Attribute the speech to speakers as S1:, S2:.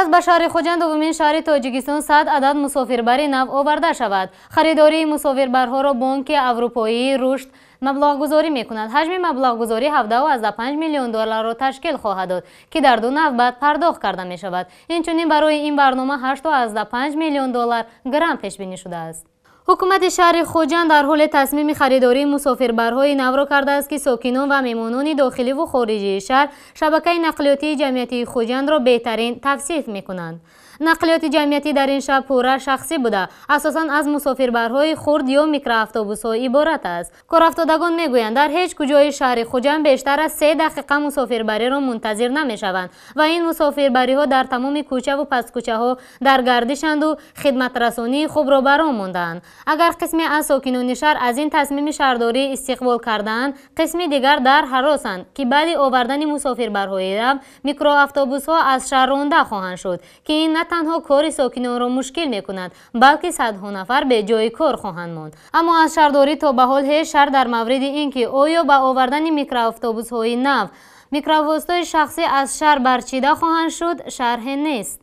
S1: Қарор аст, ба шаҳри Хуҷанд, дуввумин шаҳри Тоҷикистон, 100 адад мусофирбари нав оварда шавад. Харидории мусофирбарҳоро Бонки Аврупоии Рушд маблағгузорӣ мекунад. Ҳаҷми маблағгузорӣ 17,5 миллион долларро ташкил хоҳад дод, ки дар ду навбат пардохт карда мешавад. Инчунин барои ин барнома 8,5 миллион доллар грант пешбинӣ шудааст. Ҳукумати шаҳри Хуҷанд дар ҳоле тасмими харидории мусофирбарҳои навро кардааст, ки сокинон ва меҳмонони дохиливу хориҷии шаҳр шабакаи нақлиётии ҷамъиятии Хуҷандро беҳтарин тавсиф мекунанд. Нақлиёти ҷамъиятӣ дар ин шаҳр пурра шахсӣ буда, асосан аз мусофирбарҳои хурд ё микроавтобусҳо иборат аст. Корафтодагон мегӯянд, дар ҳеҷ куҷои шаҳри Хуҷанд бештар аз 3 дақиқа мусофирбариро мунтазир намешаванд ва ин мусофирбариҳо дар тамоми кӯчаву пасткӯчаҳо дар гардишанду хидматрасонии хубро ба роҳ мондаанд. Агар қисме аз сокинони шаҳр аз ин тасмими шаҳрдорӣ истиқбол кардаанд, қисми дигар дар ҳаросанд, ки баъди овардани мусофирбарҳои нав микроавтобусҳо аз шаҳр ронда хоҳанд шуд, ки ин на танҳо кори сокинонро мушкил мекунад, балки садҳо нафар беҷои кор хоҳанд монд. Аммо аз шаҳрдорӣ то ба ҳол ҳеҷ шарҳ дар мавриди ин ки оё ба овардани микроавтобусҳои нав микровоситаҳои шахсӣ аз шаҳр барчида хоҳанд шуд, шарҳе нест.